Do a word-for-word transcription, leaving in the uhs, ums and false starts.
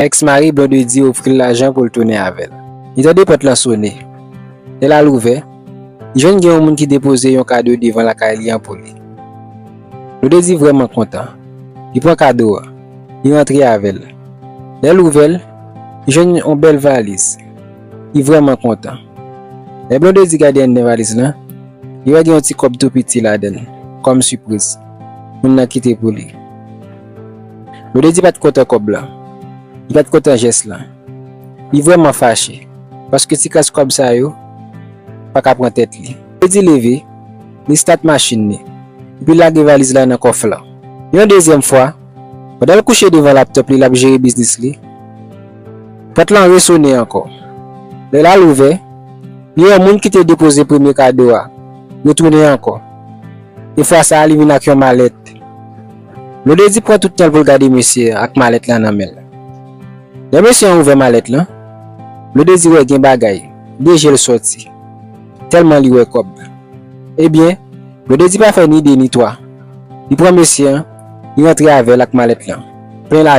Èks mari Blondedy ofri l lajan pou l tounen avè l. Li tande pòt lan sone. Lè l al ouvè, li jwenn gen yon moun ki depoze yon kado devan lakay li an pou li. Blondedy vrèman kontan. Li pran kado a. Li rantre avè l. Lè l ouvè l, li jwenn yon bèl valiz. Li vrèman kontan. Lè Blondedy gade anndan valiz lan, li wè gen yon ti kòb tou piti ladan l, kòm sipriz. Moun nan kite pou li. Blondedy pa t kontan kòb la. Li pa t kontan jès la. Li vrèman fache, paske ti kras kòb sa yo pa ka pran tèt li. Blondedy leve, li stat machin li, epi lage valiz la nan kòf lan. Yon dezyèm fwa, pandan l kouche devan laptòp li, l ap jere biznis li, pòt lan resone ankò. Lè l al ouvè, li wè moun ki te depoze premye kado a retounen ankò. E fwa sa a, li vin ak yon malèt. Blondedy pran tout tan l pou l gade mesye a ak malèt la nan men l. Lè mesye an ouvè malèt lan, Blondedy wè gen bagay, de je l sòti, tèlman li wè kòb. Ebyen, Blondedy pa fè ni de ni twa. Li pran mesye an, li rantre avè l ak malèt lan, plen lajan.